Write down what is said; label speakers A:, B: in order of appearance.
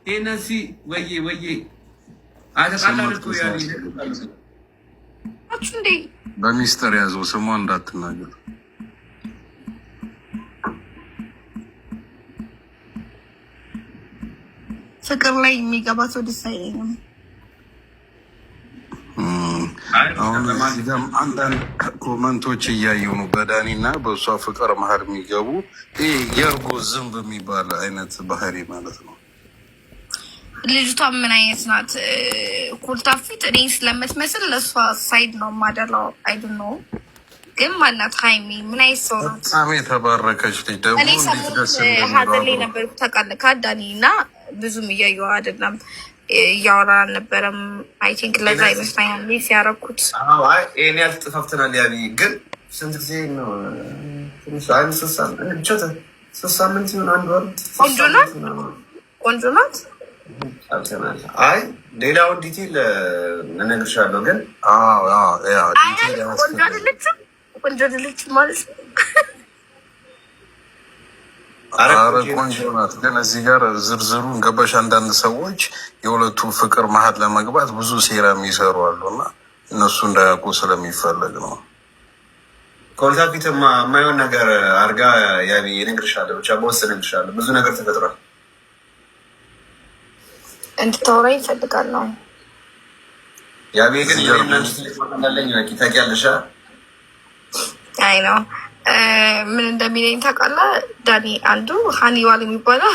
A: ቴነሲ ወዬ ወዬ አተቃላል እኮ
B: እንዴ
C: በሚስጥር ያዘው፣ ስሟ እንዳትናገር።
B: ፍቅር ላይ የሚገባ ሰው ደስ አይለኝም።
C: አሁን አንዳንድ comment ኦች እያየሁ ነው። በዳኒ እና በእሷ ፍቅር መሀል የሚገቡ ይህ የእርጎ ዝንብ የሚባል አይነት ባህሪ ማለት ነው።
B: ልጅቷ ምን አይነት ናት? ኮልታፊት እኔ ስለምትመስል ለእሷ side ነው ማደላው። I don't know ግን ማናት ሀይሚ ምን አይነት ሰው ናት?
C: በጣም የተባረከች ልጅ ደግሞ
B: እኔ ሰሞኑን ሀዘን ላይ ነበርኩ ታውቃለህ፣ ከአዳኒ እና ብዙም እያየሁ አይደለም፣ እያወራ አልነበረም። I think ለዛ ይመስለኛል miss ያደረኩት።
D: ይሄን ያህል ተጠፋፍተናል። ያቢ ግን ስንት ጊዜ ነው? አንድ 3 ሳምንት ይሁን አንድ ወር።
B: ቆንጆ ናት፣ ቆንጆ ናት።
D: አይ ሌላውን detail እነግርሻለሁ። ግን
B: ቆንጆ አይደለችም፣ ቆንጆ አይደለችም ማለት ነው።
C: ኧረ ቆንጆ ናት። ግን እዚህ ጋር ዝርዝሩን ገባሽ። አንዳንድ ሰዎች የሁለቱ ፍቅር መሀል ለመግባት ብዙ ሴራ የሚሰሩ አሉ እና እነሱ እንዳያውቁ ስለሚፈለግ ነው።
D: ኮልታፊት የማይሆን ነገር አድርጋ ያቢ እነግርሻለሁ፣ ብቻ በውስጥ እነግርሻለሁ። ብዙ ነገር ተፈጥሯል።
B: እንድታወራኝ እፈልጋለሁ።
D: ያቢ ግን እንዳለኝ ታውቂያለሽ።
B: አይ ነው ምን እንደሚለኝ ታውቃለህ ዳኒ? አንዱ ሀኒዋል የሚባለው